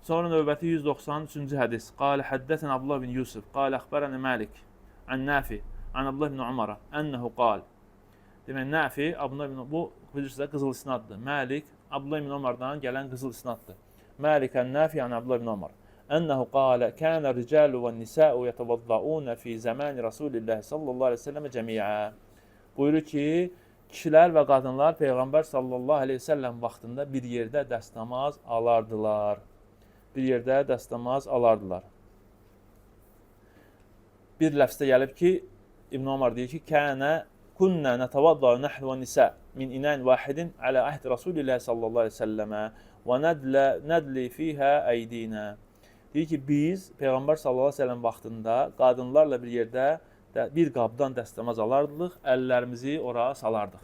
Sonra növbəti 193-cü hədis. Qalə həddətən Abdullah bin Yusuf, qalə əxbərəni Malik, ən Nafi, ən Abdullah bin Umara, ənəhu qal. Demək, Nafi, Abdullah bin, bu bilirsiniz qızıl isnaddır. Malik, Abdullah bin Umardan gələn qızıl isnaddır. Malik ən Nafi, ən Abdullah bin Umar. Ənəhu qalə, kənə ricalu və nisəu yətəvəddəunə fi zəmani Rasulillah sallallahu aleyhi ve sellem cəmiə. Buyurur ki, kişilər və qadınlar Peyğəmbər sallallahu aleyhi ve sellem vaxtında bir yerdə dəstəmaz alardılar. Bir yerdə dəstəmaz alardılar. Bir ləfsdə gəlib ki, İbn Umar deyir ki, kənə kunnə nətəvəddəu nəhnu və nisə min inən vahidin alə əhdi Rasulillah sallallahu aleyhi ve sellemə və nədli fiyhə əydinə. Deyir ki, biz Peyğəmbər sallallahu əleyhi və səlləm vaxtında qadınlarla bir yerdə bir qabdan dəstəmaz alardıq, əllərimizi ora salardıq.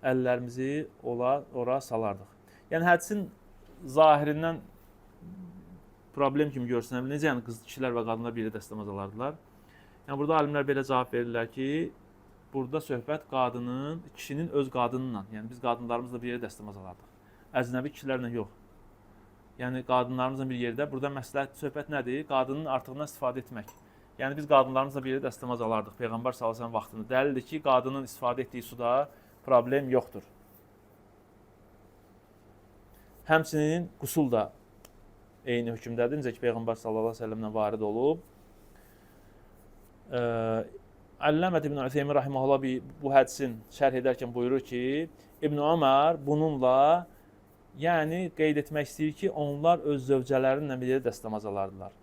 Əllərimizi ora salardıq. Yəni hədisin zahirindən problem kimi görsənə bilər. Necə yəni qız, kişilər və qadınlar bir yerdə dəstəmaz alardılar? Yəni burada alimlər belə cavab verirlər ki, burada söhbət qadının, kişinin öz qadınıyla, yəni biz qadınlarımızla bir yerdə dəstəmaz alardıq. Əcnəbi kişilərlə yox. Yəni qadınlarımızla bir yerdə burada məsləhət söhbət nədir? Qadının artığından istifadə etmək. Yəni biz qadınlarımızla bir yerdə dəstəmaz alardıq Peyğəmbər sallallahu əleyhi və səlləm vaxtında. Dəlildir ki, qadının istifadə etdiyi suda problem yoxdur. Həmçinin qusul da eyni hökmdədir. Necə ki Peyğəmbər sallallahu əleyhi və səlləmdən varid olub. Əlləmət İbn Üseymin rahimehullah bu hədisin şərh edərkən buyurur ki, İbn Ömər bununla yəni qeyd etmək istəyir ki, onlar öz zövcələri ilə bir yerdə dəstəmaz alardılar.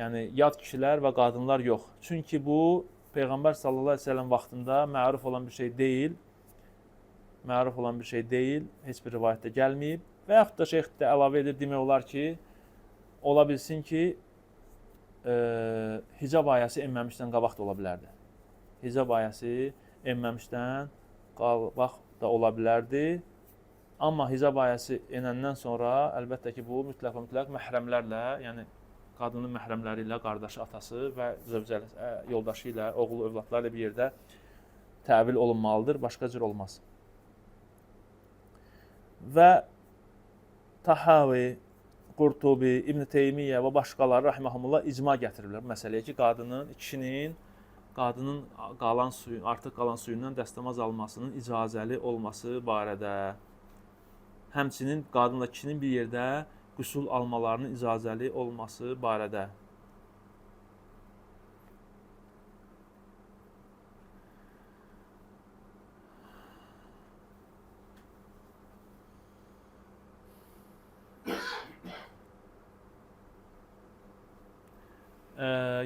Yəni yad kişilər və qadınlar yox. Çünki bu Peyğəmbər sallallahu əleyhi və səlləm vaxtında məruf olan bir şey deyil. Məruf olan bir şey deyil. Heç bir rivayətdə gəlməyib. Və yaxud da şeyx də əlavə edir, demək olar ki, ola bilsin ki, hicab ayəsi enməmişdən qabaq da ola bilərdi. Hicab ayəsi enməmişdən qabaq da ola bilərdi. Amma hicab ayəsi enəndən sonra əlbəttə ki, bu mütləq və mütləq məhrəmlərlə, yəni qadının məhrəmləri ilə, qardaşı, atası və zövcəli, yoldaşı ilə, oğlu, övladları ilə bir yerdə təvil olunmalıdır, başqa cür olmaz. Və Tahavi, Qurtubi, İbn Teymiyyə və başqaları rahimehumullah icma gətirirlər bu məsələyə ki, qadının, kişinin qadının qalan suyun, artıq qalan suyundan dəstəmaz almasının icazəli olması barədə. Həmçinin qadınla kişinin bir yerdə qüsul almalarının icazəli olması barədə.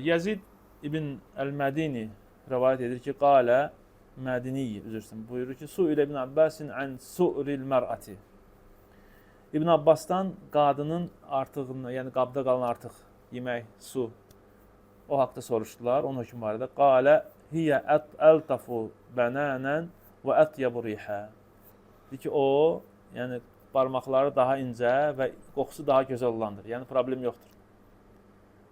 Yəzid İbn Əl-Mədini rəvayət edir ki, qalə Mədini, üzr istəyirəm, buyurur ki, Suilə İbn Abbasin ən su'ril mər'əti. İbn Abbasdan qadının artığını, yəni qabda qalan artıq yemək, su, o haqda soruşdular, onun hökmü barədə. Qalə hiyə əltafu bənənən və ətyabu rihə. Deyir ki, o, yəni barmaqları daha incə və qoxusu daha gözəl olandır. Yəni problem yoxdur.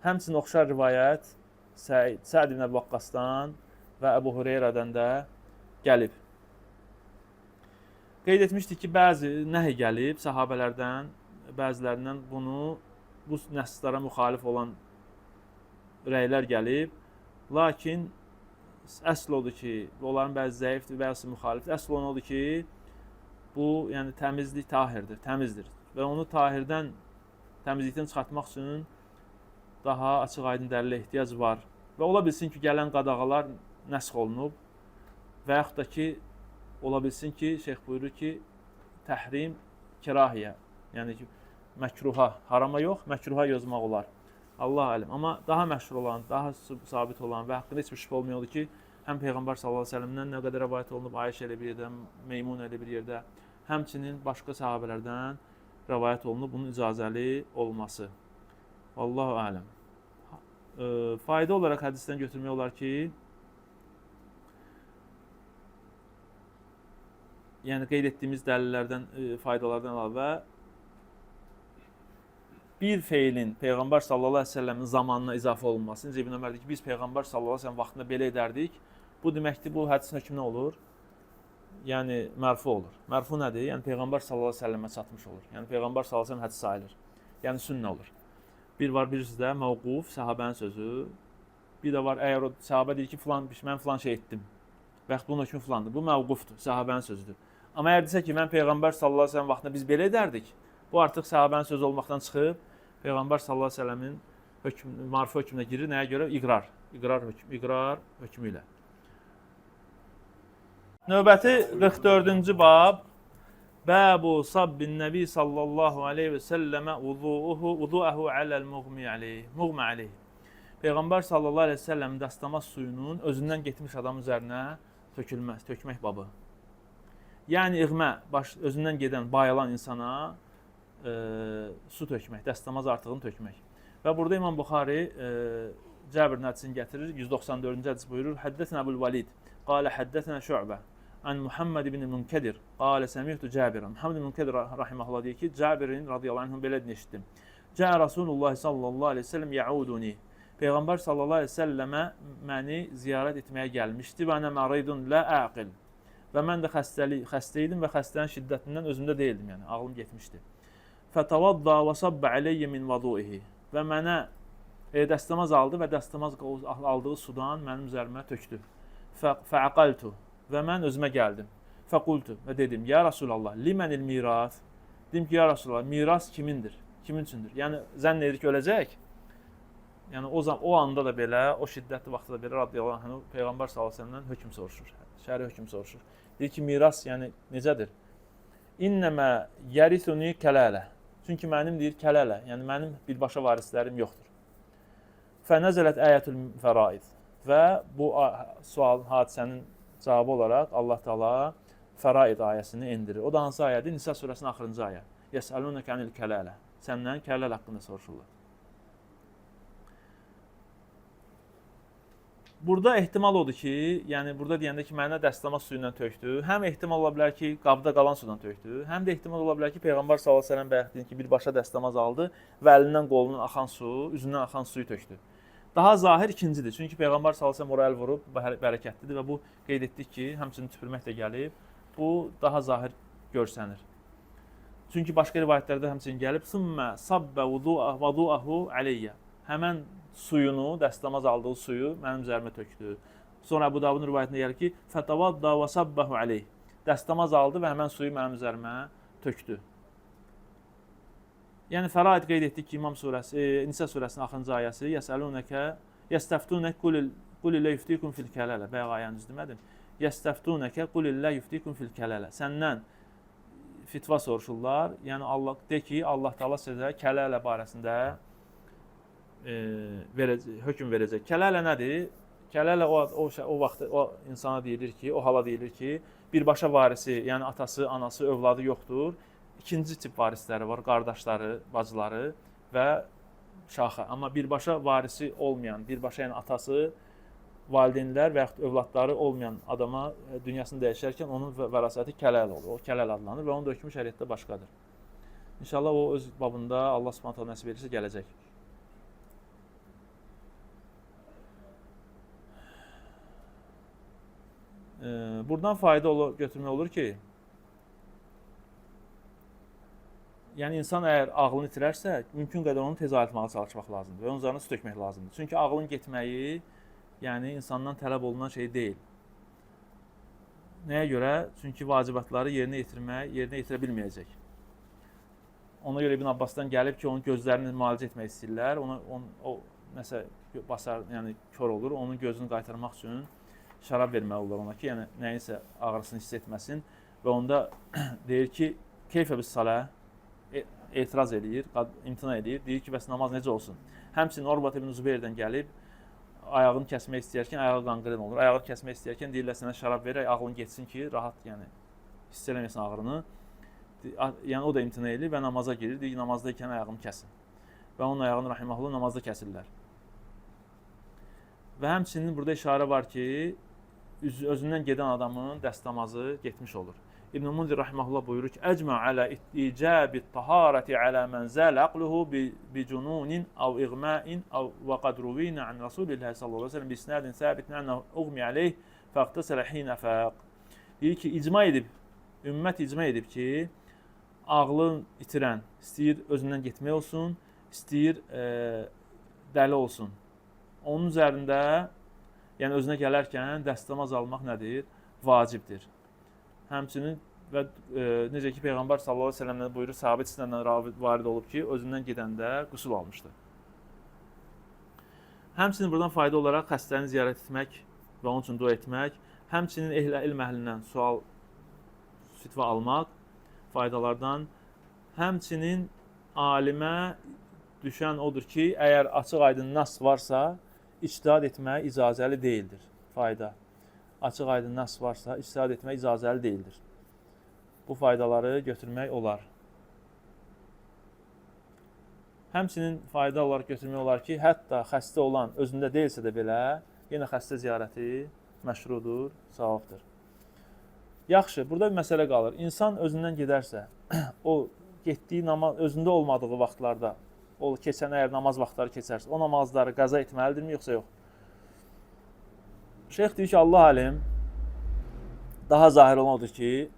Həmçinin oxşar rivayət Səd ibn Əbu Vaqqasdan və Əbu Hüreyrədən də gəlib. Qeyd etmişdik ki, bəzi nəhy gəlib səhabələrdən, bəzilərindən bunu bu nəsslərə müxalif olan rəylər gəlib. Lakin əsl odur ki, onların bəzi zəifdir, bəzisi müxalifdir. Əsl olan odur ki, bu yəni təmizlik tahirdir, təmizdir və onu tahirdən, təmizlikdən çıxartmaq üçün daha açıq-aydın dəlilə ehtiyac var. Və ola bilsin ki, gələn qadağalar nəsx olunub və yaxud da ki, ola bilsin ki, şeyx buyurur ki, təhrim kirahiyə, yəni ki, məkruha, harama yox, məkruha yozmaq olar. Allah alim. Amma daha məşhur olan, daha sabit olan və haqqında heç bir şübhə olmayan odur ki, həm Peyğəmbər sallallahu əleyhi və səlləmdən nə qədər rəvayət olunub, Ayşə ilə bir yerdə, Meymun ilə bir yerdə, həmçinin başqa səhabələrdən rəvayət olunub bunun icazəli olması. Vallahu aləm. Fayda olaraq hədisdən götürmək olar ki, yəni qeyd etdiyimiz dəlillərdən, faydalardan əlavə bir feilin Peyğəmbər sallallahu əleyhi və səlləmin zamanına izafə olunması. Necə İbn Ömər deyir ki, biz Peyğəmbər sallallahu əleyhi və səlləm vaxtında belə edərdik. Bu deməkdir, bu hədisin hökmü nə olur? Yəni mərfu olur. Mərfu nədir? Yəni Peyğəmbər sallallahu əleyhi və səlləmə çatmış olur. Yəni Peyğəmbər sallallahu əleyhi və səlləm hədis sayılır. Yəni sünnə olur. Bir var, birisi də məvquf, səhabənin sözü. Bir də var, əgər o səhabə deyir ki, filan, mən filan şey etdim və yaxud bunun hökmü filandır. Bu məvqufdur, səhabənin sözüdür. Amma əgər desə ki, mən Peyğəmbər sallallahu əleyhi və səlləm vaxtında biz belə edərdik, bu artıq səhabənin sözü olmaqdan çıxıb Peyğəmbər sallallahu əleyhi və səlləmin hökm, marfu hökmünə girir. Nəyə görə? İqrar. İqrar hökmü ilə. Növbəti 44-cü bab Bəbu sabbin Nəbi sallallahu aleyhi və səlləmə vudu'ahu aləl muğmi aleyh. Muğmi aleyh. Peyğəmbər sallallahu aleyhi və səlləm dəstəmaz suyunun özündən getmiş adam üzərinə tökülməz, tökmək babı. Yəni iğmə, baş, özündən gedən, bayılan insana su tökmək, dəstəmaz artığını tökmək. Və burada İmam Buxari Cəbirin hədisini gətirir, 194-cü hədis buyurur. Həddəsənə Əbul Valid, qalə həddəsənə Şü'bə, ən Muhammed ibn Münkədir, qalə səmihtu Cəbirən. Muhammed ibn Münkədir rahiməhullah deyir ki, Cəbirin radiyallahu anhum belə eşitdim. Cə Rasulullah sallallahu aleyhi ve sellem ya'uduni. Peyğəmbər sallallahu aleyhi ve səlləmə məni ziyarət etməyə gəlmişdi və ənə məridun la aqil. Və mən də xəstə idim və xəstənin şiddətindən özümdə deyildim, yəni ağlım getmişdi. Fətavadda və sabbə aleyyə min vaduihi. Və mənə dəstəmaz aldı və dəstəmaz aldığı sudan mənim üzərimə tökdü. Fəaqaltu və mən özümə gəldim. Fəqultu və dedim, ya Rasulallah, limənil miras? Dedim ki, ya Rasulallah, miras kimindir? Kimin üçündür? Yəni zənn edir ki, öləcək. Yəni o anda da belə, o şiddətli vaxtda da belə radiyallahu anhu Peyğəmbər sallallahu əleyhi və səlləmdən hökm soruşur. Şəri hökm soruşur. Deyir ki, miras yəni necədir? İnnəmə yərisuni kələlə. Çünki mənim deyir kələlə, yəni mənim birbaşa varislərim yoxdur. Fənəzələt əyətül fəraid. Və bu sualın, hadisənin cavabı olaraq Allah Teala fəraid ayəsini endirir. O da hansı ayədir? Nisa surəsinin axırıncı ayə. Yəsəlunəkə anil kələlə. Səndən kələlə haqqında soruşurlar. Burada ehtimal odur ki, yəni burada deyəndə ki, mənə dəstəmaz suyu ilə tökdü. Həm ehtimal ola bilər ki, qabda qalan sudan tökdü. Həm də ehtimal ola bilər ki, Peyğəmbər sallallahu əleyhi və səlləm bayaq deyir ki, birbaşa dəstəmaz aldı və əlindən qolundan axan su, üzündən axan suyu tökdü. Daha zahir ikincidir. Çünki Peyğəmbər sallallahu əleyhi və səlləm ora əl vurub, bərəkətlidir və bu qeyd etdik ki, həmçinin tüpürmək də gəlib. Bu daha zahir görsənir. Çünki başqa rivayətlərdə həmçinin gəlib, "Sümmə sabbə vudu'ahu aleyyə." Həmən suyunu, dəstəmaz aldığı suyu mənim üzərimə tökdü. Sonra Əbu Davudun rivayətində gəlir ki, "Fətavadda və sabbahu aleyh." Dəstəmaz aldı və həmən suyu mənim üzərimə tökdü. Yəni fəraid qeyd etdik ki, İmam surəsi, Nisa surəsinin axırıncı ayəsi, "Yəsəlunəkə yəstəftunək qul la yuftikum fil kələlə." Bayaq ayəni düz demədim. Yəstəftunəkə qul la yuftikum fil kələlə. Səndən fitva soruşurlar. Yəni Allah de ki, Allah Taala sizə kələlə barəsində verəcək, hökm verəcək. Kələlə nədir? Kələlə o vaxt o insana deyilir ki, o hala deyilir ki, birbaşa varisi, yəni atası, anası, övladı yoxdur. İkinci tip varisləri var, qardaşları, bacıları və şaxə. Amma birbaşa varisi olmayan, birbaşa yəni atası, valideynlər və yaxud övladları olmayan adama dünyasını dəyişərkən onun vərasəti kələlə olur. O kələlə adlanır və onun da hökmü şəriətdə başqadır. İnşallah o öz babında Allah Subhanahu taala nəsib edirsə gələcək. Buradan fayda götürmək olur ki, yəni insan əgər ağlını itirərsə, mümkün qədər onu tez ayıltmağa çalışmaq lazımdır və onun üzərinə su tökmək lazımdır. Çünki ağlın getməyi, yəni insandan tələb olunan şey deyil. Nəyə görə? Çünki vacibatları yerinə yetirə bilməyəcək. Ona görə İbn Abbasdan gəlib ki, onun gözlərini müalicə etmək istəyirlər. O nəsə basar, yəni kör olur. Onun gözünü qaytarmaq üçün şərab verməli olurlar ona ki, yəni nəyinsə ağrısını hiss etməsin və onda deyir ki, keyfə bis salə etiraz eləyir, imtina eləyir, deyir ki, bəs namaz necə olsun? Həmçinin Orbat ibn Zübeyrdən gəlib, ayağını kəsmək istəyərkən ayağı qanqren olur. Ayağını kəsmək istəyərkən deyirlər sənə şərab verək, ağlın getsin ki, rahat, yəni hiss eləməsin ağrını. Yəni o da imtina eləyir və namaza girir. Deyir ki, namazda ikən ayağımı kəsin. Və onun ayağını rahiməhullah namazda kəsirlər. Və həmçinin burada işarə var ki, özündən gedən adamın dəstəmazı getmiş olur. İbn Munzir rahimehullah buyurur ki, "Ecma ala icabi taharati ala men zal aqluhu bi cununin aw iğma'in aw və qad ruwina an Rasulillah sallallahu əleyhi və səlləm bi isnadin sabitin ennehu uğmi aleyh fəğtasala hina faq." Deyir ki, icma edib, ümmət icma edib ki, Ağlın itirən, istəyir özündən getmək olsun, istəyir dəli olsun. Onun üzərində, yəni özünə gələrkən dəstəmaz almaq nədir? Vacibdir. Həmçinin və necə ki Peyğəmbər sallallahu əleyhi və səlləmdən buyurur, sahabə içindən varid olub ki, özündən gedəndə qüsul almışdı. Həmçinin buradan fayda olaraq xəstəni ziyarət etmək və onun üçün dua etmək, həmçinin elm əhlindən sual, fitva almaq faydalardan, həmçinin alimə düşən odur ki, əgər açıq aydın nas varsa, ictihad etmək icazəli deyildir. Fayda. Açıq aydın nas varsa, ictihad etmək icazəli deyildir. Bu faydaları götürmək olar. Həmçinin fayda olaraq götürmək olar ki, hətta xəstə olan özündə deyilsə də belə, yenə xəstə ziyarəti məşrudur, savabdır. Yaxşı, burada bir məsələ qalır. İnsan özündən gedərsə, o getdiyi namaz, özündə olmadığı vaxtlarda, o keçən, əgər namaz vaxtları keçərsə, o namazları qəza etməlidirmi, yoxsa yox? Şeyx deyir ki, Allah alim, daha zahir olan odur ki,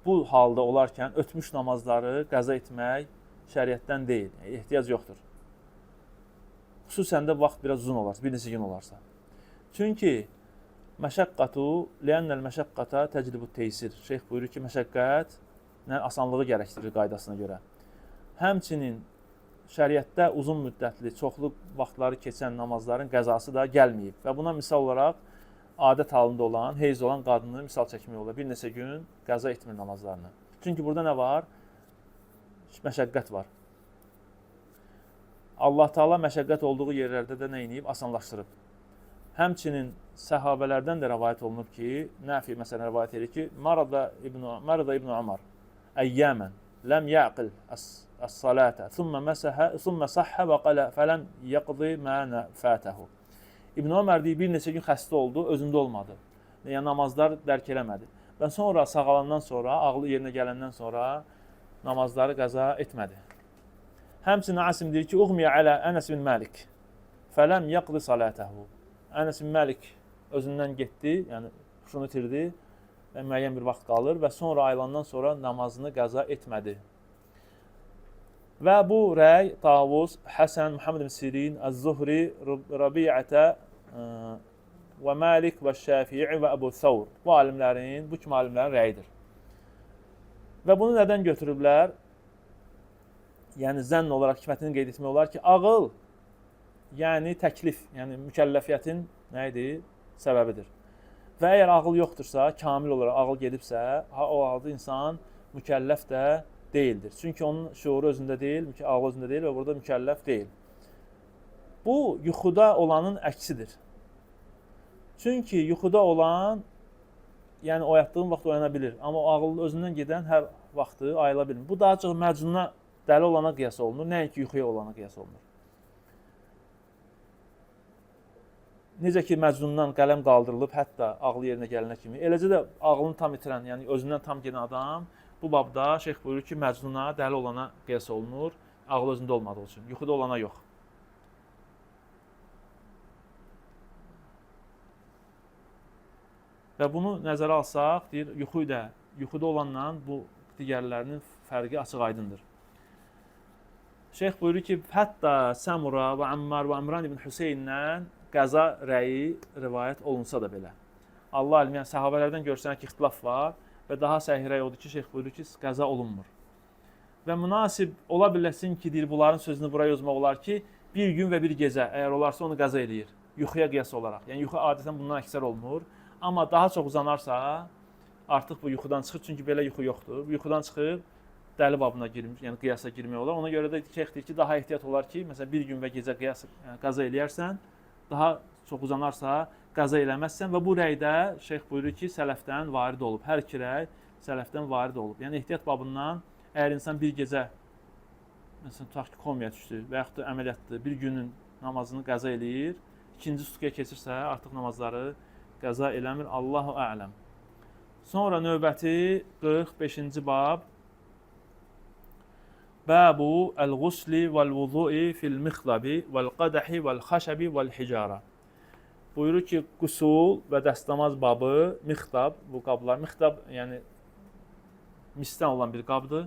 bu halda olarkən ötmüş namazları qəza etmək şəriətdən deyil, ehtiyac yoxdur. Xüsusən də vaxt biraz uzun olarsa, bir neçə gün olarsa. Çünki məşəqqatu, liənnəl məşəqqata təclibu teysir. Şeyx buyurur ki, məşəqqət asanlığı gərəkdirir qaydasına görə. Həmçinin şəriətdə uzun müddətli, çoxlu vaxtları keçən namazların qəzası da gəlməyib. Və buna misal olaraq adət halında olan, heyz olan qadını misal çəkmək olar. Bir neçə gün qəza etmir namazlarını. Çünki burada nə var? Məşəqqət var. Allah Teala məşəqqət olduğu yerlərdə də nə edib? Asanlaşdırıb. Həmçinin səhabələrdən də rəvayət olunub ki, Nəfi məsələn rəvayət edir ki, Marada ibn Umar əyyəmən ləm yəqil əs-salata thumma masaha thumma sahha və qala fələm yəqdi mə fətəhu. İbn Ömər deyir, bir neçə gün xəstə oldu, özündə olmadı. Yəni namazlar dərk eləmədi. Və sonra sağalandan sonra, ağlı yerinə gələndən sonra namazları qəza etmədi. Həmçinin Asim deyir ki, uğmiyə alə Ənəs bin Məlik fələm yəqdi salatahu. Ənəs bin Məlik özündən getdi, yəni huşunu itirdi və müəyyən bir vaxt qalır və sonra ayılandan sonra namazını qəza etmədi. Və bu rəy Tavus, Həsən, Muhammed bin Sirin, Əz-Zuhri, Rabi'ətə və Malik və Şəfii və Əbu Thawr. Bu alimlərin, bu kimi alimlərin rəyidir. Və bunu nədən götürüblər? Yəni zənn olaraq hikmətini qeyd etmək olar ki, ağıl, yəni təklif, yəni mükəlləfiyyətin nə idi? Səbəbidir. Və əgər ağıl yoxdursa, kamil olaraq ağıl gedibsə, o halda insan mükəlləf də deyildir. Çünki onun şuuru özündə deyil, ağlı özündə deyil və burada mükəlləf deyil. Bu, yuxuda olanın əksidir. Çünki yuxuda olan, yəni oyatdığın vaxt oyana bilir. Amma o ağıl özündən gedən hər vaxtı ayıla bilmir. Bu, daha çox məcnuna, dəli olana qiyas olunur, nəinki yuxuya olana qiyas olunur. Necə ki, məcnundan qələm qaldırılıb, hətta ağlı yerinə gələnə kimi, eləcə də ağlını tam itirən, yəni özündən tam gedən adam, bu babda şeyx buyurur ki, məcnuna, dəli olana qiyas olunur, ağlı özündə olmadığı üçün, yuxuda olana yox. Və bunu nəzərə alsaq, deyir, yuxu ilə, yuxuda olanla bu digərlərinin fərqi açıq aydındır. Şeyx buyurur ki, hətta Səmura və Ammar və Əmran ibn Hüseynlə qəza rəyi rivayət olunsa da belə. Allah alim, yəni səhabələrdən görsənər ki, ixtilaf var və daha səhih rəy odur ki, şeyx buyurur ki, qəza olunmur. Və münasib ola biləsin ki, deyir, bunların sözünü buraya yazmaq olar ki, bir gün və bir gecə əgər olarsa onu qəza eləyir. Yuxuya qiyas olaraq. Yəni yuxu adətən bundan əksər olmur. Amma daha çox uzanarsa, artıq bu yuxudan çıxır. Çünki belə yuxu yoxdur. Bu yuxudan çıxıb dəli babına girmiş, yəni qiyasa girmək olar. Ona görə də şeyx deyir ki, daha ehtiyat olar ki, məsələn bir gün və gecə qiyas, yəni, qəza eləyərsən, daha çox uzanarsa qəza eləməzsən və bu rəydə şeyx buyurur ki, sələfdən varid olub. Hər iki rəy sələfdən varid olub. Yəni ehtiyat babından əgər insan bir gecə məsələn tutaq ki, komaya düşdü və yaxud da əməliyyatdır, bir günün namazını qəza eləyir, ikinci sutkaya keçirsə artıq namazları qəza eləmir. Allahu ələm. Sonra növbəti 45-ci bab Babu el-gusli vel-vudu'i fil-mixlabi vel-qadahi vel-xaşəbi vel-hicara. Buyurur ki, qusul və dəstəmaz babı, mixlab, bu qablar, mixlab, yəni Misdən olan bir qabdır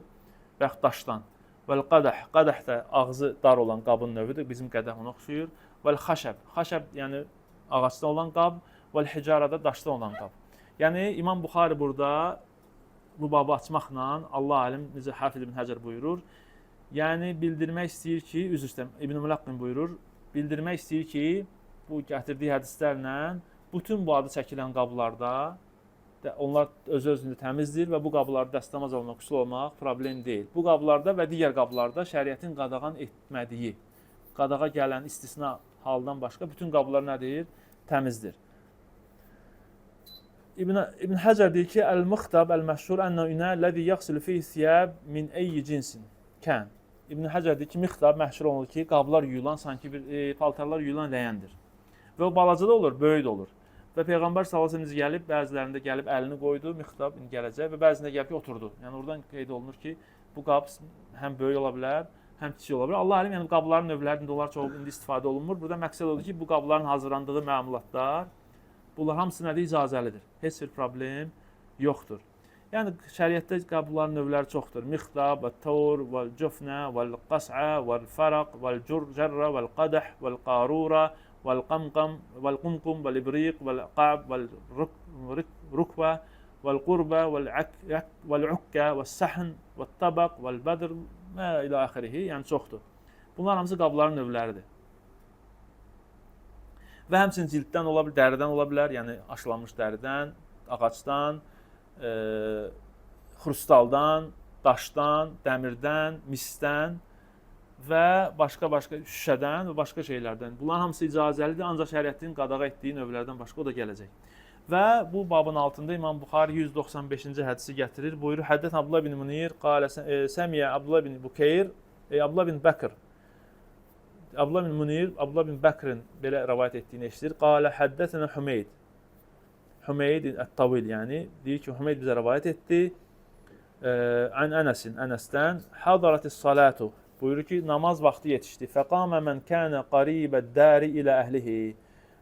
və yaxud daşdan. Vəl-qədəh, qədəh də ağzı dar olan qabın növüdür. Bizim qədəh ona oxşuyur. Vəl-xəşəb, xəşəb yəni ağacdan olan qab, vəl-hicara da daşdan olan qab. Yəni İmam Buxari burada bu babı açmaqla Allah alim necə Hafiz İbn Həcər buyurur, yəni bildirmək istəyir ki, üzr istəyirəm, İbn Mulaqqin buyurur, bildirmək istəyir ki, bu gətirdiyi hədislərlə bütün bu adı çəkilən qablarda onlar öz-özündə təmizdir və bu qablarda dəstəmaz almaq, qüsul olmaq problem deyil. Bu qablarda və digər qablarda şəriətin qadağan etmədiyi, qadağa gələn istisna haldan başqa bütün qablar nədir? Təmizdir. İbn Həcər deyir ki, əl-mıxtab əl-məşhur ənə inə ləzi yaxsilu fihi siyab min eyyi cinsin kən. İbn Həcər deyir ki, mixtab məşhur olunur ki, qablar yuyulan, sanki bir paltarlar yuyulan ləyəndir. Və o balaca da olur, böyük də olur. Və Peyğəmbər sallallahu əleyhi və səlləm gəlib, bəzilərində gəlib əlini qoydu, mixtab indi gələcək və bəzisində gəlib ki, oturdu. Yəni oradan qeyd olunur ki, bu qab həm böyük ola bilər, həm kiçik ola bilər. Allah alim, yəni qabların növləri indi onlar çox indi istifadə olunmur. Burada məqsəd odur ki, bu qabların hazırlandığı məmulatlar, bunlar hamısı nədir? İcazəlidir. Heç bir problem yoxdur. Yəni şəriətdə qabların növləri çoxdur. Mixtab, və-tawr, vəl-cufnə, vəl-qas'a, vəl-faraq, vəl-cərrə, vəl-qədəh, vəl-qarura, vəl-qamqam, vəl-qumqum, vəl-ibriq, vəl-qa'b, vəl-rukbə, vəl-qurbə, vəl-ukkə, vəl-sahn, vəl-tabaq, vəl-bədr və ilə axirihi, yəni çoxdur. Bunlar hamısı qabların növləridir. Və həmçinin cilddən ola bilər, dəridən ola bilər, yəni aşılanmış dəridən, ağacdan, xrustaldan, daşdan, dəmirdən, misdən və başqa-başqa şüşədən və başqa şeylərdən. Bunların hamısı icazəlidir, ancaq şəriətin qadağa etdiyi növlərdən başqa o da gələcək. Və bu babın altında İmam Buxari 195-ci hədisi gətirir. Buyurur, Həddət Abdullah bin Munir, qalə Səmiyə Abdullah bin Bukeyr, Abdullah bin Bəkr. Abdullah bin Munir, Abdullah bin Bəkrin belə rəvayət etdiyini eşidir. Qalə həddətənə Hümeyd. Hümeyd ət-Tavil, yəni deyir ki, Hümeyd bizə rəvayət etdi. Ən Ənəsin, Ənəsdən hadaratis salatu. Buyurur ki, namaz vaxtı yetişdi. Fəqamə mən kənə qaribəd-dari ilə əhlihi.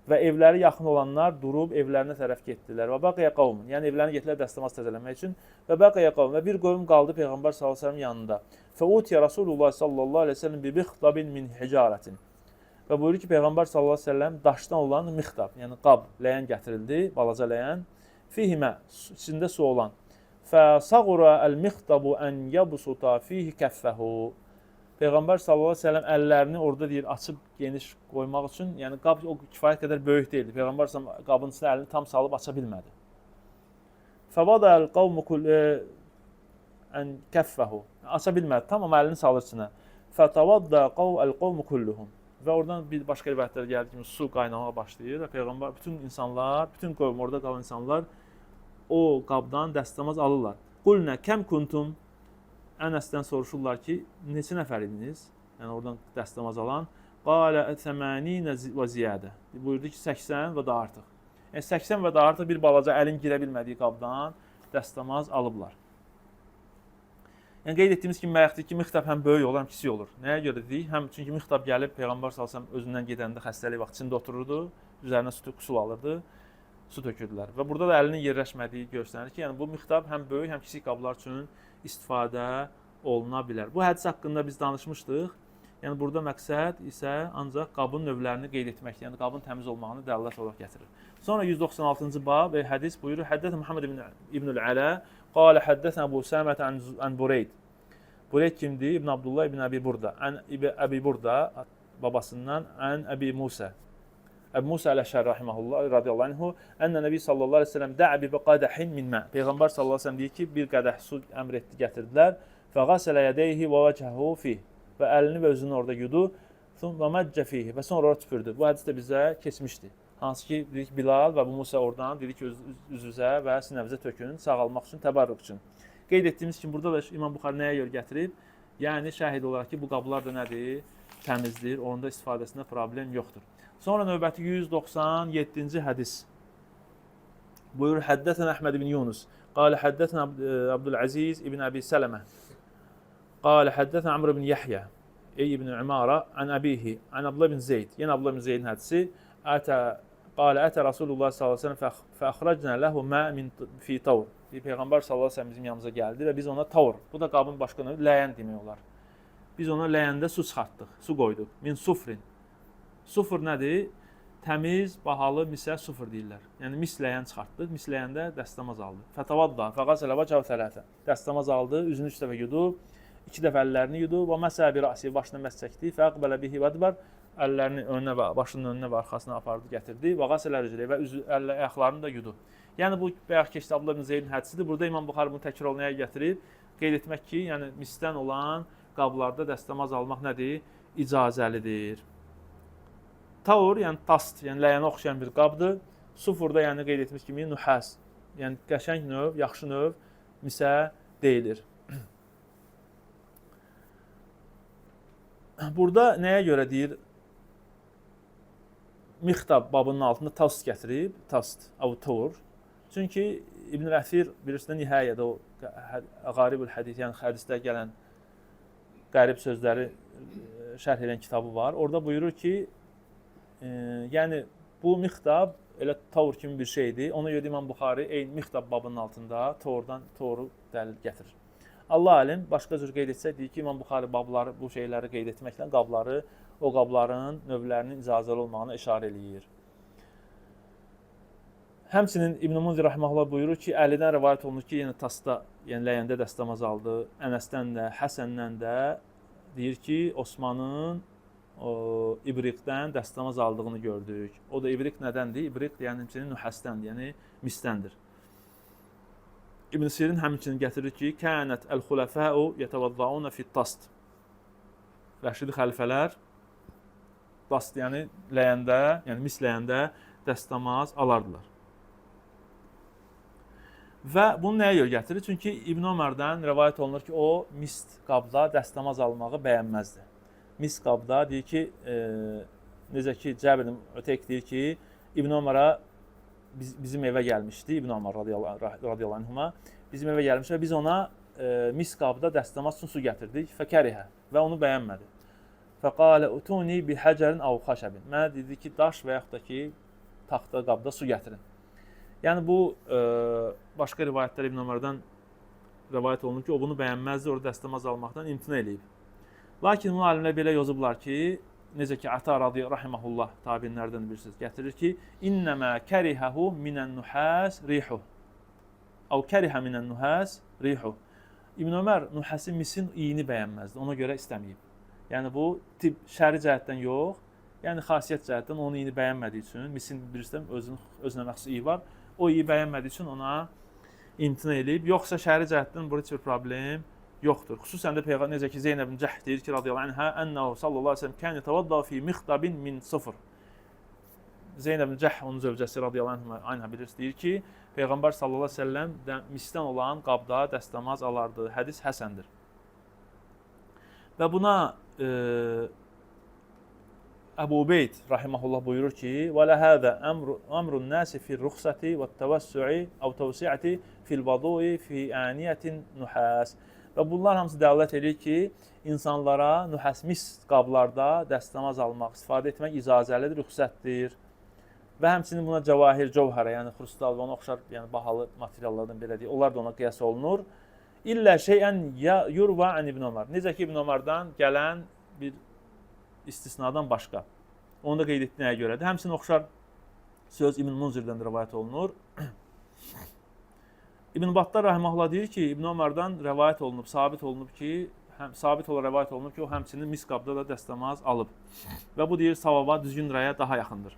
Və evləri yaxın olanlar durub evlərinə tərəf getdilər. Və baqiyə qavmun, yəni evlərinə getdilər dəstəmaz təzələmək üçün. Və baqiyə qavmun, və bir qövm qaldı Peyğəmbər sallallahu əleyhi və səlləm yanında. Fəutiyə Rasulullah sallallahu əleyhi və səlləm bi mixtabin min hicarətin. Və buyurur ki, Peyğəmbər sallallahu əleyhi və səlləm daşdan olan mixtab, yəni qab, ləyən gətirildi, balaca ləyən. Fihimə, içində su olan. Fəsağura əl-mixtabu ən yabsuta fihi kəffəhu. Peyğəmbər sallallahu əleyhi və səlləm əllərini orada deyir açıb geniş qoymaq üçün, yəni qab o kifayət qədər böyük deyildi. Peyğəmbər sallallahu qabın içinə əlini tam salıb aça bilmədi. Fəvada el-qavmu ən kəffəhu. Aça bilmədi tam, amma əlini salır içinə. Fətavadda el-qavmu kulluhum. Və oradan bir başqa rivayətlər gəldi ki, su qaynamağa başlayır və Peyğəmbər bütün insanlar, bütün qövm orada qalan insanlar o qabdan dəstəmaz alırlar. Qulnə kəm kuntum. Ənəsdən soruşurlar ki, neçə nəfər idiniz? Yəni oradan dəstəmaz alan. Qalə səməninə və ziyadə. Buyurdu ki, 80 və daha artıq. Yəni 80 və daha artıq bir balaca əlin girə bilmədiyi qabdan dəstəmaz alıblar. Yəni qeyd etdiyimiz kimi bayaq ki, mixtab həm böyük olur, həm kiçik olur. Nəyə görə dedik? Həm çünki mixtab gəlib Peyğəmbər sallallahu əleyhi və səlləm özündən gedəndə xəstəlik vaxtı içində otururdu, üzərinə su qüsul alırdı, su tökürdülər. Və burada da əlinin yerləşmədiyi göstərir ki, yəni bu mixtab həm böyük, həm kiçik qablar üçün istifadə oluna bilər. Bu hədis haqqında biz danışmışdıq. Yəni burada məqsəd isə ancaq qabın növlərini qeyd etməkdir. Yəni qabın təmiz olmağını dəlalət olaraq gətirir. Sonra 196-cı bab və hədis buyurur: Həddət Muhammed ibnül Əla qalə həddətən Əbu Səmət ən Bureyd. Bureyd kimdir? İbn Abdullah ibn Əbi Burda. Ən Əbi Burda babasından ən Əbi Musa. Əbu Musa əl-Əşəri rahimehullah radiyallahu anhu ənə Nəbi sallallahu əleyhi və səlləm də'a bi qadəhin min ma. Peyğəmbər sallallahu əleyhi və səlləm deyir ki, bir qədəh su əmr etdi, gətirdilər. Fəğasələ yədeyhi və vəchəhu fih. Və əlini və özünü orada yudu. Thumma məccə fihi və sonra ora tüpürdü. Bu hədis də bizə keçmişdi. Hansı ki, dedik Bilal və Əbu Musa oradan dedi ki, üzünüzə və sinəvizə tökün, sağalmaq üçün, təbarruk üçün. Qeyd etdiyimiz kimi burada da İmam Buxari nəyə görə gətirib? Yəni şahid olaraq ki, bu qablar da nədir? Təmizdir, onun da istifadəsində problem yoxdur. Sonra növbəti 197-ci hədis. Buyurur, həddətən Əhməd ibn Yunus. Qalə həddətən Abdüləziz ibn Əbi Sələmə. Qalə həddətən Amr ibn Yahya. Ey ibn Ümara, ən əbihi, ən Abdullah ibn Zeyd. Yenə Abdullah ibn Zeydin hədisi. Ətə Qalə ətə Rasulullah sallallahu əleyhi və səlləm fəxracna lehu ma min fi tawr. Deyir, Peyğəmbər sallallahu əleyhi və səlləm bizim yanımıza gəldi və biz ona tawr. Bu da qabın başqa növü, ləyən demək olar. Biz ona ləyəndə su çıxartdıq, su qoyduq. Min sufrin. Sufr nədir? Təmiz, bahalı misə sufr deyirlər. Yəni mis ləyən çıxartdıq. Mis ləyəndə dəstəmaz aldı. Fətavadda, fəqasələ vəcəhu tələtə. Dəstəmaz aldı, üzünü 3 dəfə yudu, 2 dəfə əllərini yudu və məsə bir rəsi başına məs çəkdi. Fəqbələ bihi vədbər. Əllərini önünə və başının önünə və arxasına apardı, gətirdi. Və qasələ ricləyi və üzü, əllə, ayaqlarını da yudu. Yəni bu bayaq keçdi Abdullah ibn Zeydin hədisidir. Burada İmam Buxarı bunu təkrar olmaya gətirib. Qeyd etmək ki, yəni misdən olan qablarda dəstəmaz almaq nədir? İcazəlidir. Taur, yəni tast, yəni ləyənə oxşayan bir qabdır. Sufurda yəni qeyd etmiş kimi nuhas, yəni qəşəng növ, yaxşı növ misə deyilir. Burada nəyə görə deyir? Mixtab babının altında tast gətirib, tast, av taur. Çünki İbn Əthir bilirsiniz nihayədə o Qaribül hədis, yəni hədisdə gələn qərib sözləri şərh edən kitabı var. Orada buyurur ki, yəni bu mixtab elə taur kimi bir şeydir. Ona görə İmam Buxari eyni mixtab babının altında taurdan tauru dəlil gətirir. Allah alim başqa cür qeyd etsək deyir ki, İmam Buxari babları bu şeyləri qeyd etməklə qabları, o qabların növlərinin icazəli olmağına işarə eləyir. Həmçinin İbn Munzir rahimehullah buyurur ki, Əlidən rivayət olunur ki, yenə tasda, yəni ləyəndə dəstəmaz aldı. Ənəsdən də, Həsəndən də deyir ki, Osmanın o ibriqdən dəstəmaz aldığını gördük. O da ibriq nədəndir? İbriq yəni həmçinin nühəsdəndir, yəni misdəndir. İbn Sirin həmçinin gətirir ki, kənət əl-xulafəu yetəvəzzauna fit-tast. Rəşidi xəlifələr tast, yəni ləyəndə, yəni mis ləyəndə dəstəmaz alardılar. Və bunu nəyə görə gətirir? Çünki İbn Ömərdən rəvayət olunur ki, o mis qabda dəstəmaz almağı bəyənməzdi. Mis qabda deyir ki, necə ki Cəbir ibn Öteyk deyir ki, İbn Ömərə bizim evə gəlmişdi, İbn Ömər radiyallahu anhuma bizim evə gəlmiş və biz ona mis qabda dəstəmaz üçün su gətirdik. Fəkərihə və onu bəyənmədi. Fəqalə utuni bi həcərin av xəşəbin. Mənə dedi ki, daş və yaxud da ki, taxta qabda su gətirin. Yəni bu başqa rivayətlər İbn Ömərdən rivayət olunur ki, o bunu bəyənməzdi, orada dəstəmaz almaqdan imtina eləyib. Lakin bunu alimlər belə yazıblar ki, necə ki Ata rahimehullah tabinlərdən bir söz gətirir ki, innəmə kərihəhu minən nuhas rihuh. Av kərihə minən nuhas rihuh. İbn Ömər nuhəsin misin iyini bəyənməzdi, ona görə istəməyib. Yəni bu tip şəri cəhətdən yox, yəni xasiyyət cəhətdən onun iyini bəyənmədiyi üçün, misin bilirsən özünə məxsus iyi var. O iyi bəyənmədiyi üçün ona imtina eləyib. Yoxsa şəri cəhətdən burada heç bir problem yoxdur. Xüsusən də peyğəmbər necə ki Zeynəb ibn Cəhd deyir ki, radiyallahu anha, ənəhu sallallahu əleyhi və səlləm kən yetəvadda fi mixtabin min sıfır. Zeynəb ibn Cəhd onun zövcəsi radiyallahu anha bilirsiniz deyir ki, peyğəmbər sallallahu əleyhi və səlləm misdən olan qabda dəstəmaz alardı. Hədis həsəndir. Və buna Əbu Ubeyd rahimehullah buyurur ki: "Və la hada əmrun nasi fi ruxsati və təvəssü'i əv təvsi'ati fil vudu'i fi aniyatin nuhas." Və bunlar hamısı dəlalət edir ki, insanlara nuhas mis qablarda dəstəmaz almaq, istifadə etmək icazəlidir, rüxsətdir. Və həmçinin buna cəvahir, cövhərə, yəni xrustal və ona oxşar, yəni bahalı materiallardan belə deyək, onlar da ona qiyas olunur. İllə şeyən yurva an İbn Ömər. Necə ki İbn Ömərdən gələn bir istisnadan başqa. Onu da qeyd etdiyinə görədir. Həmçinin oxşar söz İbn Munzirdən də rivayət olunur. İbn Battal rahimehullah deyir ki, İbn Ömərdən rivayət olunub, sabit olunub ki, sabit olaraq rivayət olunub ki, o həmçinin mis qabda da dəstəmaz alıb. Və bu deyir savaba, düzgün rəyə daha yaxındır.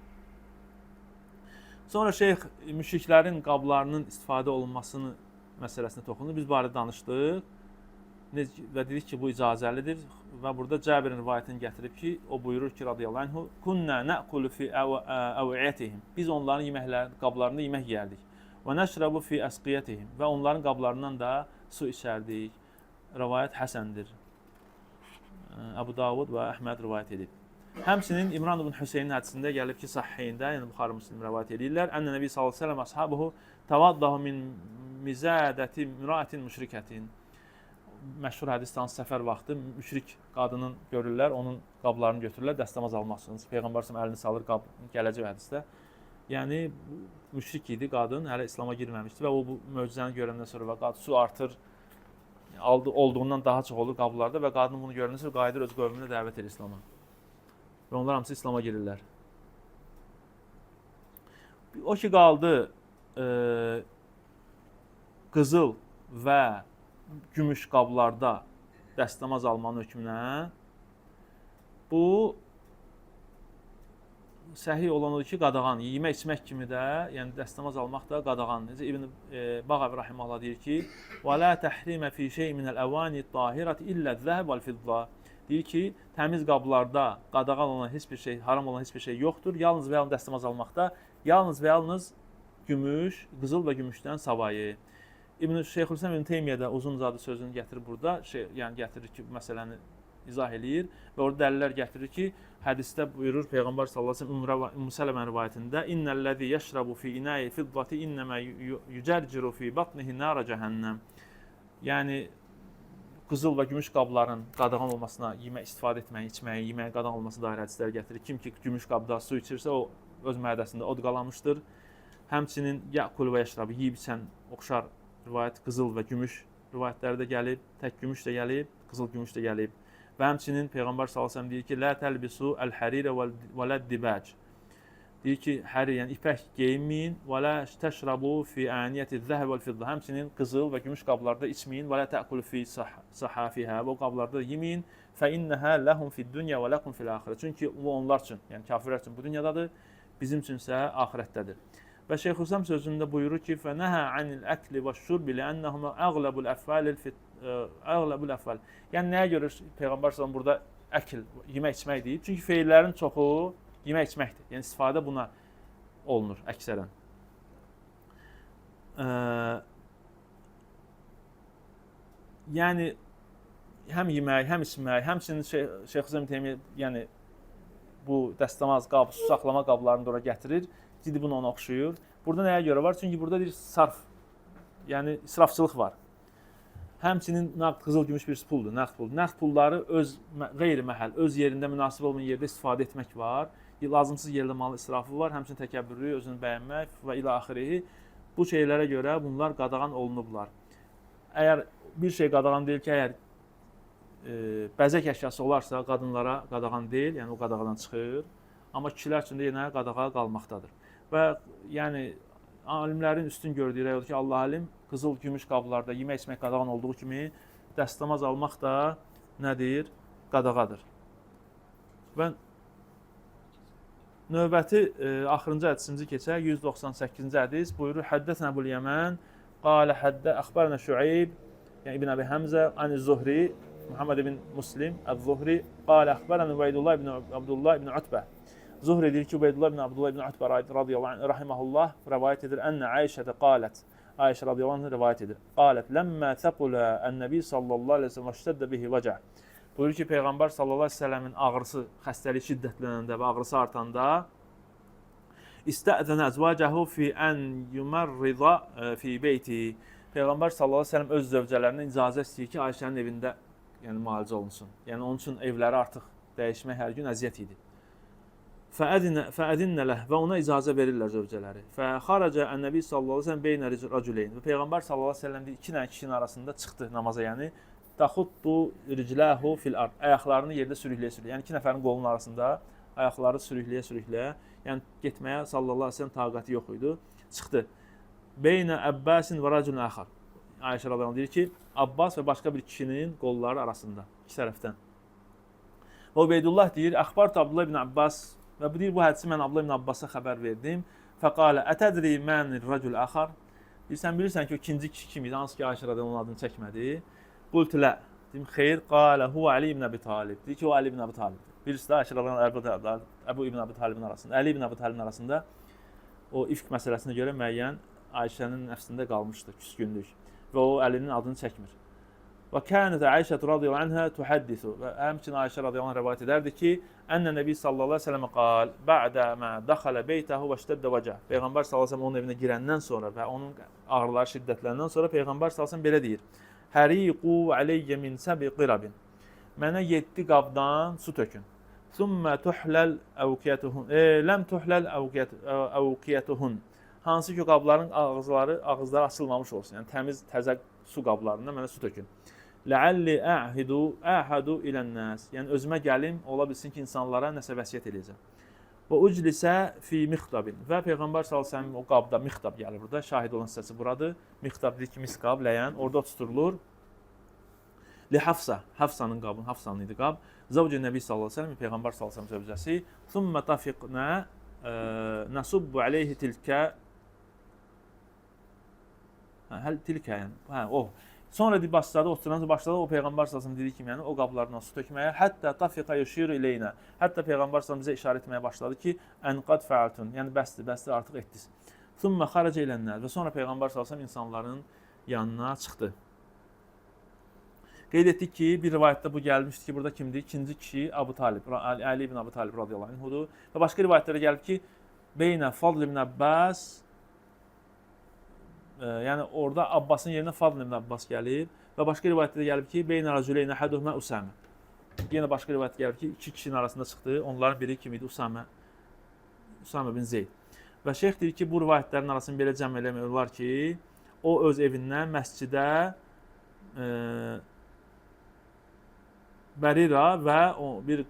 Sonra şeyx müşriklərin qablarının istifadə olunmasını məsələsinə toxunur. Biz barədə danışdıq və dedik ki, bu icazəlidir və burada Cəbirin rivayətini gətirib ki, o buyurur ki, radiyallahu anhu, "Kunna na'kulu fi awiyatihim." Biz onların yeməkləri, qablarında yemək yeyərdik. Və nəşrabu fi əsqiyatihim və onların qablarından da su içərdik. Rivayət həsəndir. Əbu Davud və Əhməd rivayət edib. Həmçinin İmran ibn Hüseynin hədisində gəlib ki, sahihində, yəni Buxarı Müslim rivayət edirlər. Ənə Nəbi sallallahu əleyhi və səlləm ashabuhu təvaddahu min mizadəti imra'atin müşrikətin. Məşhur hədis hansı səfər vaxtı müşrik qadının görürlər, onun qablarını götürürlər dəstəmaz almaq üçün. Peyğəmbər sallallahu əlini salır qab gələcək hədisdə. Yəni müşrik idi qadın, hələ İslam'a girməmişdi və o bu möcüzəni görəndən sonra və qadın su artır, aldı, olduğundan daha çox olur qablarda və qadın bunu görəndən sonra qayıdır öz qövmünə dəvət edir İslam'a. Və onlar hamısı İslam'a girirlər. O ki qaldı qızıl və gümüş qablarda dəstəmaz almanın hökmünə, bu səhih olan odur ki, qadağan, yemək içmək kimi də, yəni dəstəmaz almaq da qadağan. Necə İbn Bağavi rahimehullah deyir ki: "Və la tahrimə fi şey'in minəl-əvani tahirati illə zəhəb vəl-fidda." Deyir ki, təmiz qablarda qadağan olan heç bir şey, haram olan heç bir şey yoxdur. Yalnız və yalnız dəstəmaz almaqda, yalnız və yalnız gümüş, qızıl və gümüşdən savayı. İbn Şeyxülislam İbn Teymiyyə də uzun uzadı sözünü gətirir burada, şey, yəni gətirir ki, bu məsələni izah eləyir və orada dəlillər gətirir ki, hədisdə buyurur Peyğəmbər sallallahu əleyhi və səlləm Ümmü Sələmə rivayətində: "İnnəl-ləzi yeşrabu fi ina'i fiddati innəmə yücərciru fi batnihi nara cəhənnəm." Yəni qızıl və gümüş qabların qadağan olmasına, yemək istifadə etməyin, içməyin, yeməyin qadağan olmasına dair hədislər gətirir. Kim ki gümüş qabda su içirsə, o öz mədəsində od qalamışdır. Həmçinin ya'kul və yeşrab, yeyib içən oxşar rivayət qızıl və gümüş rivayətləri də gəlib, tək gümüş də gəlib, qızıl gümüş də gəlib. Və həmçinin Peyğəmbər sallallahu əleyhi və səlləm deyir ki, "Lə təlbisu əl-hərirə və ləd-dibac." Deyir ki, hərir, yəni ipək geyinməyin, və lə təşrabu fi aniyyəti zəhəb vəl-fidda. Həmçinin qızıl və gümüş qablarda içməyin, və lə tə'kulu fi sahafihə, və o qablarda da yeməyin. Fə innəhə ləhum fid-dunya və ləkum fil-axirə. Çünki bu onlar üçün, yəni kafirlər üçün bu dünyadadır, bizim üçün isə axirətdədir. Və Şeyxülislam sözündə buyurur ki, "Fənəhə anil əkli və şurbi li'annəhuma əğləbul əf'alil əğləbul əf'al." Yəni nəyə görə Peyğəmbər sallallahu burada əkl, yemək içmək deyib? Çünki feillərin çoxu yemək içməkdir. Yəni istifadə buna olunur əksərən. Yəni həm yemək, həm içmək, həmçinin Şeyxülislam Teymiyyə yəni bu dəstəmaz qab, su saxlama qablarını da ora gətirir. Ciddi bunu ona oxşuyur. Burada nəyə görə var? Çünki burada bir sarf, yəni israfçılıq var. Həmçinin nağd, qızıl, gümüş bir puldur, nəqd pul. Nəqd pulları öz qeyri-məhəl, öz yerində münasib olmayan yerdə istifadə etmək var. Lazımsız yerdə mal israfı var, həmçinin təkəbbürlü, özünü bəyənmək və ilə axirihi. Bu şeylərə görə bunlar qadağan olunublar. Əgər bir şey qadağan deyil ki, əgər bəzək əşyası olarsa qadınlara qadağan deyil, yəni o qadağadan çıxır. Amma kişilər üçün də yenə qadağa qalmaqdadır. Və yəni alimlərin üstün gördüyü rəy odur ki, Allah alim, qızıl, gümüş qablarda yemək içmək qadağan olduğu kimi dəstəmaz almaq da nədir? Qadağadır. Və növbəti axırıncı hədisimizi keçək. 198-ci hədis buyurur: Həddəsənə Əbul Yəmən qalə həddə əxbərnə Şüeyb, yəni İbn Əbi Həmzə an Zuhri Muhammed ibn Muslim əz-Zuhri qalə əxbərənə Ubeydullah ibn Abdullah ibn Utbə. Zuhri deyir ki, Ubeydullah ibn Abdullah ibn Utbə radiyallahu anh, rahimehullah rivayət edir. Ənə Ayşə qalət. Ayşə radiyallahu anh rivayət edir. Qalət ləmmə thəqulə ən-nəbi sallallahu əleyhi və səlləm iştəddə bihi vəcə. Buyurur ki, Peyğəmbər sallallahu əleyhi və səlləmin ağrısı, xəstəlik şiddətlənəndə və ağrısı artanda İstəzənə əzvacahu fi ən yumarrida fi beyti. Peyğəmbər sallallahu əleyhi və səlləm öz zövcələrindən icazə istəyir ki, Ayşənin evində yəni müalicə olunsun. Yəni onun üçün evləri artıq dəyişmək hər gün əziyyət idi. Fəədinnə ləh və ona icazə verirlər zövcələri. Fəxaraca ən-nəbi sallallahu əleyhi və səlləm beynə rəculeyn. Və Peyğəmbər sallallahu əleyhi və səlləm iki dənə kişinin arasında çıxdı namaza, yəni taxuttu riclahu fil ard. Ayaqlarını yerdə sürükləyə-sürükləyə. Yəni iki nəfərin qolunun arasında ayaqları sürükləyə-sürükləyə, yəni getməyə sallallahu əleyhi və səlləm taqəti yox idi. Çıxdı. Beynə Əbbasin və raculun axar. Ayşə radiyallahu anh deyir ki, Abbas və başqa bir kişinin qolları arasında, iki tərəfdən. Və Ubeydullah deyir, əxbartu Abdullah ibn Abbas və bu deyir, bu hədisi mən Abdullah ibn Abbasa xəbər verdim. Fəqalə, ətədri mənir racul axar? Deyir, sən bilirsən ki, o ikinci kişi kim idi, hansı ki, Ayşə radiyallahu anh adını çəkmədi. Qultu lə. Deyim, xeyr, qalə huve Ali ibn Əbi Talib. Deyir ki, o Ali ibn Əbi Talibdir. Birisi də Ayşə radiyallahu anh, Əbu ibn Əbi Talibin arasında, Əli ibn Əbi Talibin arasında o ifk məsələsinə görə müəyyən Ayşənin nəfsində qalmışdı küskünlük və o Əlinin adını çəkmir. Və kânət Ayşə radiyallahu anha tuhaddisu və həmçinin Ayşə radiyallahu anh rivayət edərdi ki, ənə Nəbi sallallahu əleyhi və səlləm qal ba'də mə dəxələ beytəhu və iştəddə vəcə. Peyğəmbər sallallahu əleyhi və səlləm onun evinə girəndən sonra və onun ağrıları şiddətlənəndən sonra Peyğəmbər sallallahu əleyhi və səlləm belə deyir: Həriqu aleyyə min səbi qirabin. Mənə 7 qabdan su tökün. Thumma tuhləl əvqiyatuhun. Ləm tuhləl əvqiyatuhun. Hansı ki, qabların ağızları açılmamış olsun. Yəni təmiz, təzə su qablarından mənə su tökün. Ləalli əhədu ilən-nəs. Yəni özümə gəlim, ola bilsin ki, insanlara nəsə vəsiyyət eləyəcəm. Və uclisə fi mixtabin. Və Peyğəmbər sallallahu əleyhi və səlləm o qabda mixtab gəlir burada. Şahid olan hissəsi buradır. Mixtab deyir ki, mis qab, ləyən orada oturtulur. Li Hafsa, Hafsanın qabı, Hafsanın idi qab. Zəvcü Nəbi sallallahu əleyhi və səlləm, Peyğəmbər sallallahu əleyhi və səlləm zövcəsi. Thumma tafiqna nasubbu aleyhi tilkə. Həl tilkə, yəni. Hə, o. Sonra deyib başladı, oturan başladı o Peyğəmbər sallallahu əleyhi və səlləm dediyi kimi, yəni o qablardan su tökməyə, hətta tafiqa yuşiru ileyna. Hətta Peyğəmbər sallallahu əleyhi və səlləm bizə işarə etməyə başladı ki, ən qad fəaltun, yəni bəsdir, bəsdir, artıq etdiniz. Thumma xaraca ilənlər və sonra Peyğəmbər sallallahu əleyhi və səlləm insanların yanına çıxdı. Qeyd etdik ki, bir rivayətdə bu gəlmişdi ki, burada kimdir? İkinci kişi Əbu Talib, Ali ibn Əbu Talib radiyallahu anhudur. Və başqa rivayətlərdə gəlib ki, Beynə Fadl ibn Abbas, yəni orada Abbasın yerinə Fadl ibn Abbas gəlib və başqa rivayətdə də gəlib ki, Beynə rəculeynə əhəduhumə Usamə. Yenə başqa rivayətdə gəlib ki, iki kişinin arasında çıxdı. Onların biri kim idi? Usamə. Usamə bin Zeyd. Və şeyx deyir ki, bu rivayətlərin arasını belə cəm eləmək olar ki, o öz evindən məscidə Bərira və o bir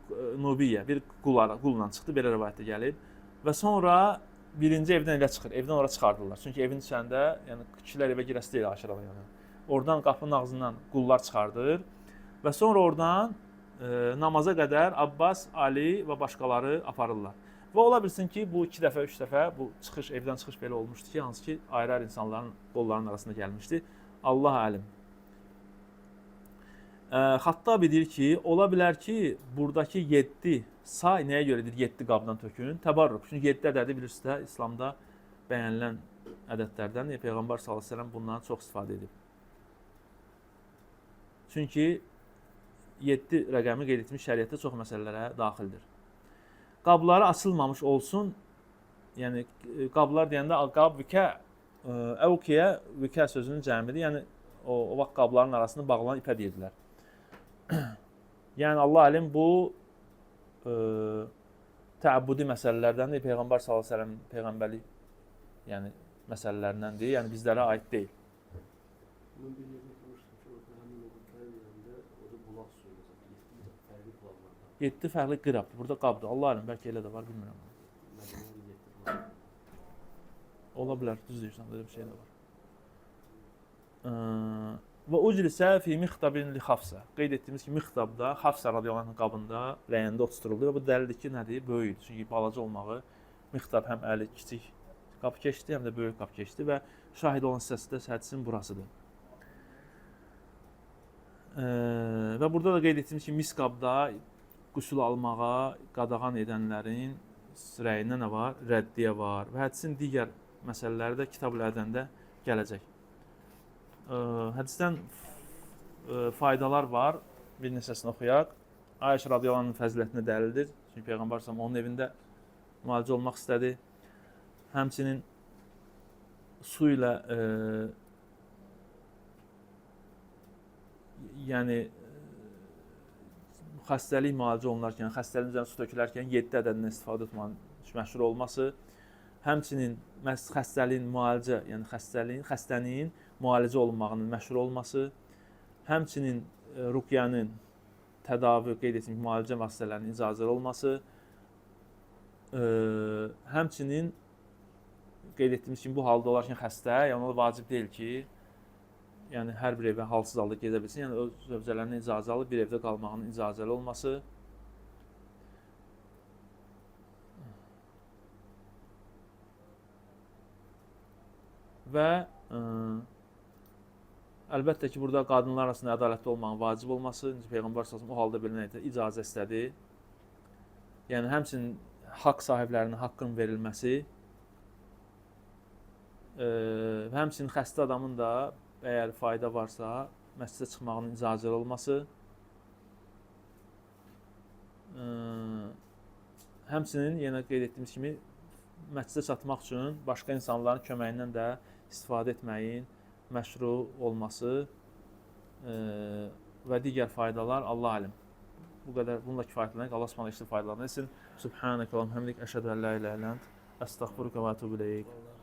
Nubiyyə, bir qulla çıxdı, belə rivayətdə gəlib. Və sonra birinci evdən elə çıxır, evdən ora çıxardırlar. Çünki evin içəndə, yəni kişilər evə girəsi deyil aşırı yəni. Oradan qapının ağzından qullar çıxardır və sonra oradan namaza qədər Abbas, Ali və başqaları aparırlar. Və ola bilsin ki, bu 2 dəfə, 3 dəfə bu çıxış, evdən çıxış belə olmuşdu ki, hansı ki ayrı-ayrı insanların qollarının arasında gəlmişdi. Allah alim. Xattabi deyir ki, ola bilər ki, buradakı 7 say nəyə görə deyir 7 qabdan tökün? Təbarruk. Çünki 7 ədədi bilirsiniz də İslamda bəyənilən ədədlərdəndir. Peyğəmbər sallallahu əleyhi və səlləm bundan çox istifadə edib. Çünki 7 rəqəmi qeyd etmiş şəriətdə çox məsələlərə daxildir. Qabları açılmamış olsun. Yəni qablar deyəndə qab vikə, əvkiyə, vikə sözünün cəmidir. Yəni o vaxt qabların arasını bağlanan ipə deyirdilər. Yəni Allah alim bu təəbbüdi məsələlərdəndir. Peyğəmbər sallallahu əleyhi və səlləm peyğəmbərlik yəni məsələlərindəndir. Yəni bizlərə aid deyil. Mən bir yerdə oxumuşdum ki, orada həmin o yanında orada bulaq suyu məsələn, 7 fərqli bulaqlardan. 7 fərqli qırabdır. Burada qabdır. Allah alim bəlkə elə də var, bilmirəm. Mədinədə 7 bulaq. Ola bilər, düz deyirsən, belə bir şey də var. Və uclisə fi mixtabin li Xafsa. Qeyd etdiyimiz ki, mixtabda Xafsa radiyallahu anhın qabında ləyəndə oturtuldu və bu dəlildir ki, nədir? Böyük idi. Çünki balaca olmağı mixtab həm əli kiçik qap keçdi, həm də böyük qap keçdi və şahid olan hissəsi də hədisin burasıdır. Və burada da qeyd etdiyimiz ki, mis qabda qüsül almağa qadağan edənlərin rəyində nə var? Rəddiyə var. Və hədisin digər məsələləri də Kitab-ül Ədəndə gələcək. Hədisdən faydalar var. Bir neçəsini oxuyaq. Ayşə radiyallahu anhın fəzilətinə dəlildir. Çünki Peyğəmbər sallallahu onun evində müalicə olmaq istədi. Həmçinin su ilə yəni xəstəlik müalicə olunarkən, xəstəliyin üzərinə su tökülərkən 7 ədədindən istifadə etmənin məşhur olması, həmçinin xəstəliyin müalicə, yəni xəstənin müalicə olunmağının məşhur olması, həmçinin ruqyanın tədavi qeyd etmiş müalicə vasitələrinin icazəli olması, həmçinin qeyd etdiyimiz kimi bu halda olarkən xəstə, yəni ona vacib deyil ki, yəni hər bir evə halsız halda gedə bilsin, yəni öz zövcələrindən icazə alıb bir evdə qalmağının icazəli olması. Və əlbəttə ki, burada qadınlar arasında ədalətli olmağın vacib olması, Peyğəmbər sallallahu əleyhi və səlləm o halda belə nə icazə istədi. Yəni həmçinin haqq sahiblərinin haqqının verilməsi, həmçinin xəstə adamın da əgər fayda varsa, məscidə çıxmağının icazəli olması, həmçinin yenə qeyd etdiyimiz kimi məscidə çatmaq üçün başqa insanların köməyindən də istifadə etməyin məşru olması və digər faydalar Allah alim. Bu qədər bununla kifayətlənək. Allah Subhanahu işdə faydalanı etsin. Subhanəkə və bihamdik, əşhədü ən la ilahə illə ənt, əstəğfiruka və etûbü ileyk. Vallahi.